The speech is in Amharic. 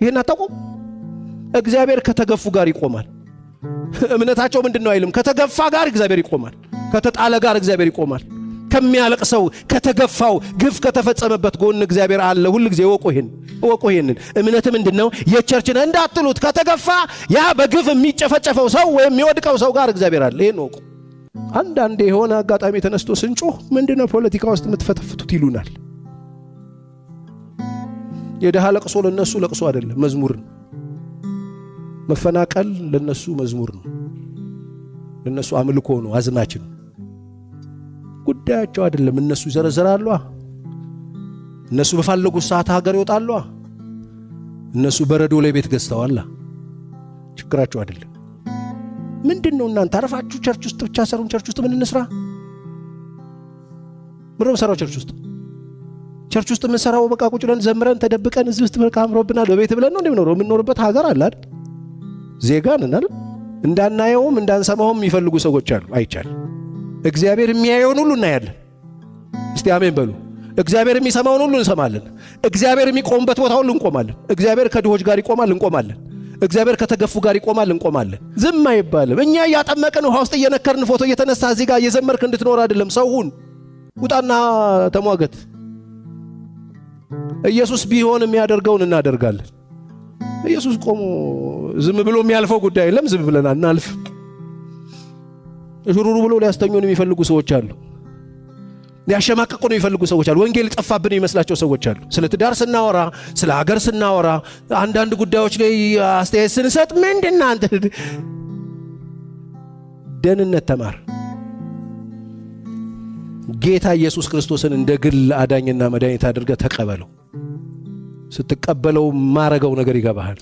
ይህን አታውቁም? እግዚአብሔር ከተገፉ ጋር ይቆማል። እምነታቸው ምንድን ነው አይልም። ከተገፋ ጋር እግዚአብሔር ይቆማል። ከተጣለ ጋር እግዚአብሔር ይቆማል። ከሚያለቅሰው፣ ከተገፋው፣ ግፍ ከተፈጸመበት ጎን እግዚአብሔር አለ። ሁል ጊዜ እወቁ ይሄን፣ እወቁ ይሄንን። እምነት ምንድን ነው? የ church ን እንዳትሉት። ከተገፋ ያ በግፍ የሚጨፈጨፈው ሰው ወይም የሚወድቀው ሰው ጋር እግዚአብሔር አለ። ይሄን እወቁ። አንዳንዴ የሆነ አጋጣሚ ተነስቶ ስንጮህ ምንድነው ፖለቲካ ውስጥ የምትፈተፍቱት ይሉናል። የድሃ ለቅሶ ለነሱ ለቅሶ አይደለም፣ መዝሙር ነው። መፈናቀል ለነሱ መዝሙር ነው፣ ለነሱ አምልኮ ነው፣ አዝማች ነው። ጉዳያቸው አይደለም። እነሱ ይዘረዝራሉ። እነሱ በፈለጉት ሰዓት ሀገር ይወጣሉ። እነሱ በረዶ ላይ ቤት ገዝተዋል። ችግራቸው አይደለም። ምንድን ነው እናንተ አረፋችሁ church ውስጥ ብቻ ሰሩን። Church ውስጥ ምን እንስራ? ምንድን ነው የምሰራው church ውስጥ? Church ውስጥ የምንሰራው በቃ ቁጭ ብለን ዘምረን ተደብቀን እዚህ ውስጥ በቃ አምሮብናል በቤት ብለን ነው እንደምኖረው። የምንኖርበት ሀገር አለ አይደል? ዜጋ ነን አይደል? እንዳናየውም እንዳንሰማውም የሚፈልጉ ሰዎች አሉ። አይቻልም። እግዚአብሔር የሚያየውን ሁሉ እናያለን። እስቲ አሜን በሉ። እግዚአብሔር የሚሰማውን ሁሉ እንሰማለን። እግዚአብሔር የሚቆምበት ቦታ ሁሉ እንቆማለን። እግዚአብሔር ከድሆች ጋር ይቆማል፣ እንቆማለን። እግዚአብሔር ከተገፉ ጋር ይቆማል፣ እንቆማለን። ዝም አይባልም። እኛ እያጠመቅን ውሃ ውስጥ እየነከርን ፎቶ እየተነሳ እዚህ ጋር እየዘመርክ እንድትኖር አይደለም። ሰው ሁን፣ ውጣና ተሟገት። ኢየሱስ ቢሆን የሚያደርገውን እናደርጋለን። ኢየሱስ ቆሞ ዝም ብሎ የሚያልፈው ጉዳይ የለም። ዝም ብለን አናልፍ። እሹሩሩ ብሎ ሊያስተኙን የሚፈልጉ ሰዎች አሉ። ሊያሸማቅቁን የሚፈልጉ ሰዎች አሉ። ወንጌል ጠፋብን የሚመስላቸው ሰዎች አሉ። ስለ ትዳር ስናወራ፣ ስለ ሀገር ስናወራ፣ አንዳንድ ጉዳዮች ላይ አስተያየት ስንሰጥ ምንድን አንተ ደህንነት ተማር። ጌታ ኢየሱስ ክርስቶስን እንደ ግል አዳኝና መድኃኒት አድርገህ ተቀበለው። ስትቀበለው ማረገው ነገር ይገባሃል።